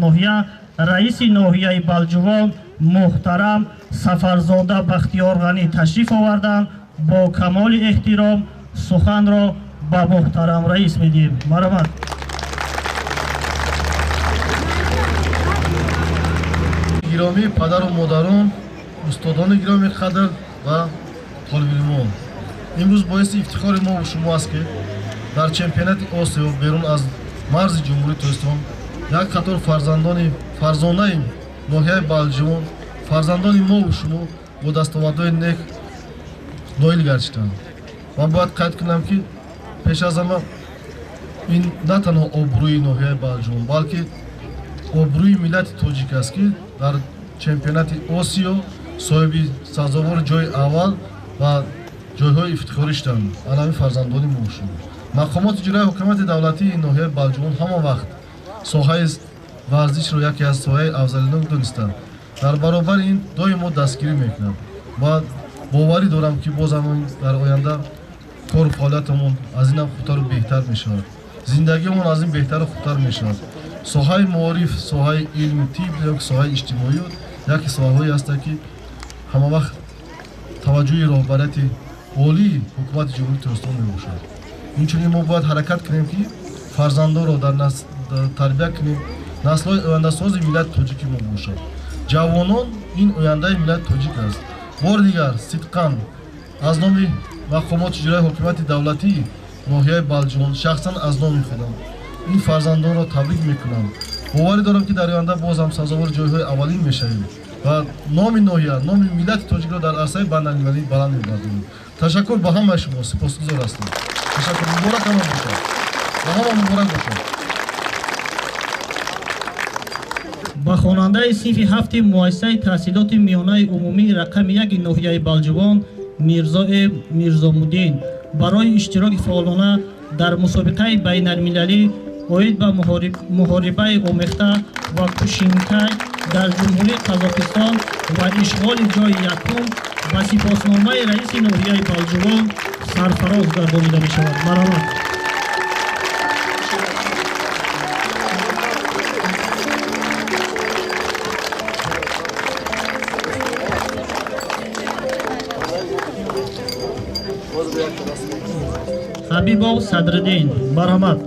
ноҳия раиси ноҳияи Балҷувон муҳтарам Сафарзода Бахтиёр Ғанӣ ташриф оварданд. Бо камоли эҳтиром суханро ба муҳтарам раис медиҳем. Марҳамат. Гиромӣ падару модарон, устодони гиромӣ қадр ва толибилмон, имрӯз боиси ифтихори мо шумо аст, ки дар чемпионати Осиё берун аз марзи Ҷумҳурии Тоҷикистон як қатор фарзандони фарзонаи ноҳияи Балҷувон, фарзандони мову шумо бо дастовардҳои нек ноил гардиданд. Ман бояд қайд кунам, ки пеш аз ҳама ин на танҳо обрӯи ноҳияи Балҷувон, балки обрӯи миллати тоҷик аст, ки дар чемпионати Осиё соҳиби сазовори ҷои аввал ва ҷойҳои ифтихорӣ шуданд анами фарзандони мо шумо. Мақомоти иҷроияи ҳукумати давлатии ноҳияи Балҷувон ҳама вақт соҳаи варзишро яке аз соҳаи афзалинок донистанд. Дар баробари ин доимо дастгирӣ мекунанд ва боварӣ дорам, ки бозам дар оянда кору фаъолиятамон аз инам хубтару беҳтар мешавад, зиндагиамон аз ин беҳтару хубтар мешавад. Соҳаи маориф, соҳаи илми тиб ё соҳаи иҷтимоӣ яке соҳаҳое ҳастанд, ки ҳама вақт таваҷҷӯҳи роҳбарияти олии ҳукумати Ҷумҳурии Тоҷикистон мебошад. Инчунин мо бояд ҳаракат кунем, ки фарзандонро дар тарбия кунем, наслҳои ояндасози миллати тоҷики мо бошад. Ҷавонон ин ояндаи миллати тоҷик аст. Бори дигар сидқан аз номи мақомоти иҷроияи ҳокимияти давлатии ноҳияи Балҷувон, шахсан аз номи худам ин фарзандонро табрик мекунам. Боварӣ дорам, ки дар оянда боз ҳам сазовори ҷойҳои аввалин мешавем ва номи ноҳия, номи миллати тоҷикро дар арсаи байналмилалӣ баланд мебардорем. Ташаккур ба ҳамаи шумо, сипосгузор ҳастем. Ташаккур, муборак ҳама бошад, ба ҳама муборак бошад. Ба хонандаи синфи ҳафти муассисаи таҳсилоти миёнаи умумии рақами яки ноҳияи Балҷувон Мирзоев Мирзомуддин барои иштироки фаъолона дар мусобиқаи байналмилалӣ оид ба муҳорибаи омехта ва кушинкай дар Ҷумҳурии Қазоқистон ва ишғоли ҷои якум ба сипосномаи раиси ноҳияи Балҷувон сарфароз гардонида мешавад. Марҳамат. Ҳабибов Садриддин, марҳамат.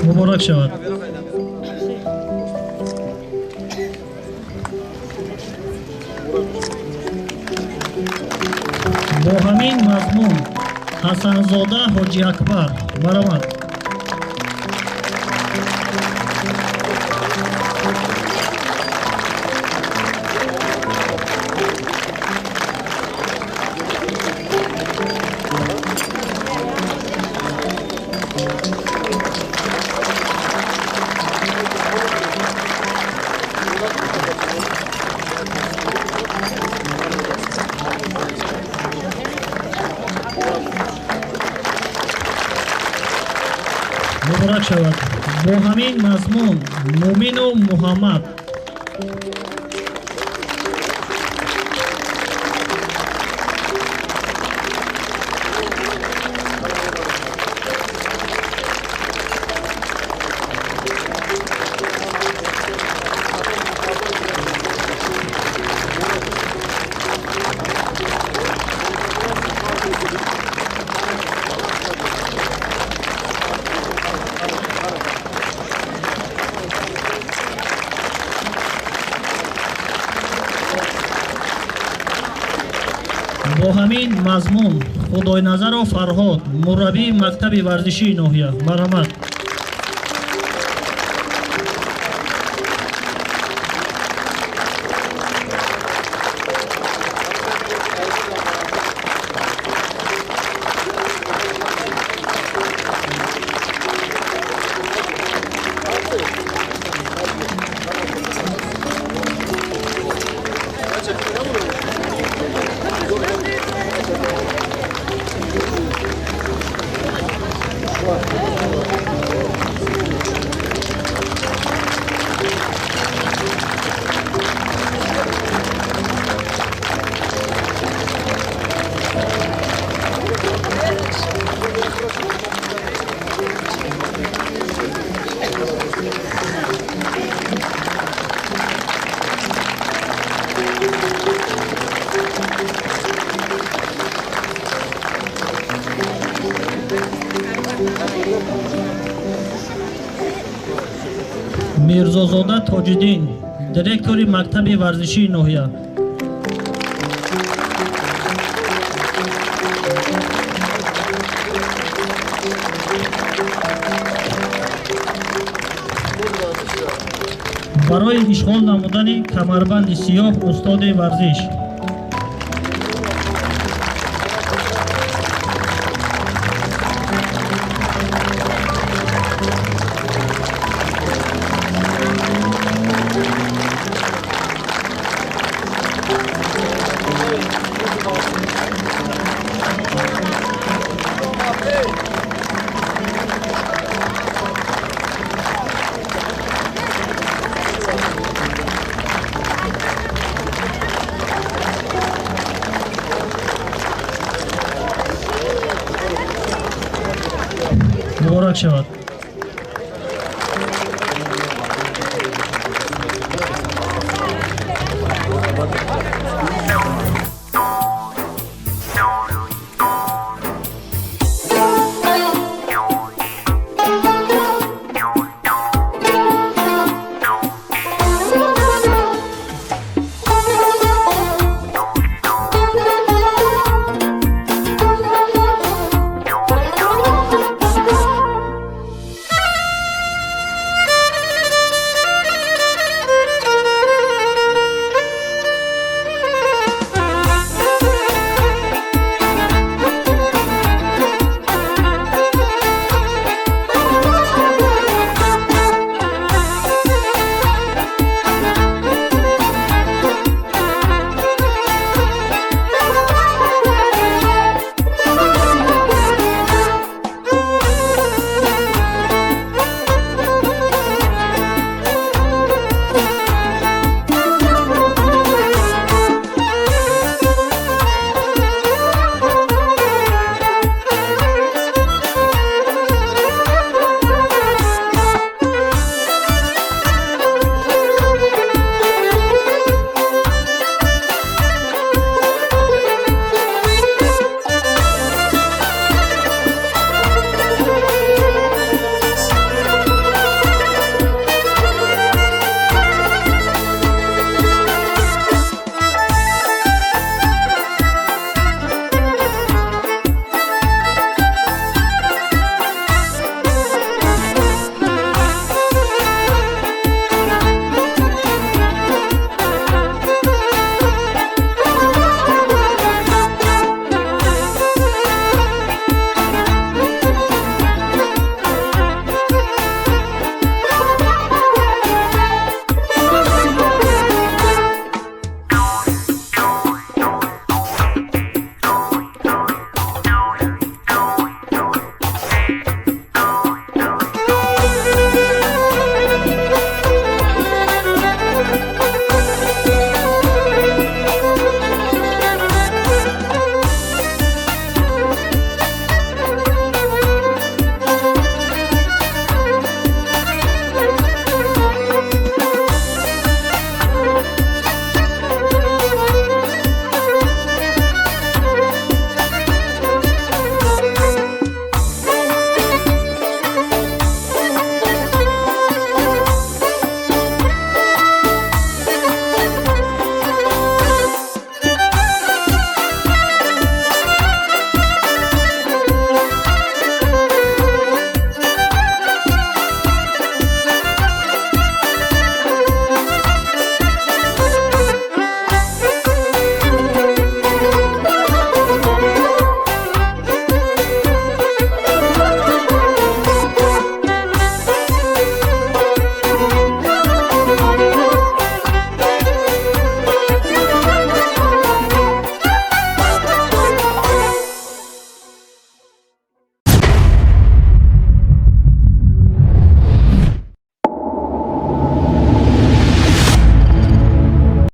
Муборак шавад. Бо ҳамин мазмун Ҳасанзода Ҳоҷи Акбар, марҳамат. Муборак шавад. Бо ҳамин мазмун Мумину Муҳаммад. Бо ҳамин мазмун Худойназаров Фарҳод, мураббии мактаби варзишии ноҳия, марҳамат. Мирзозода Тоҷиддин, директори мактаби варзишии ноҳия. Барои ишғол намудани камарбанди сиёҳ устоди варзиш. Муборак шавад.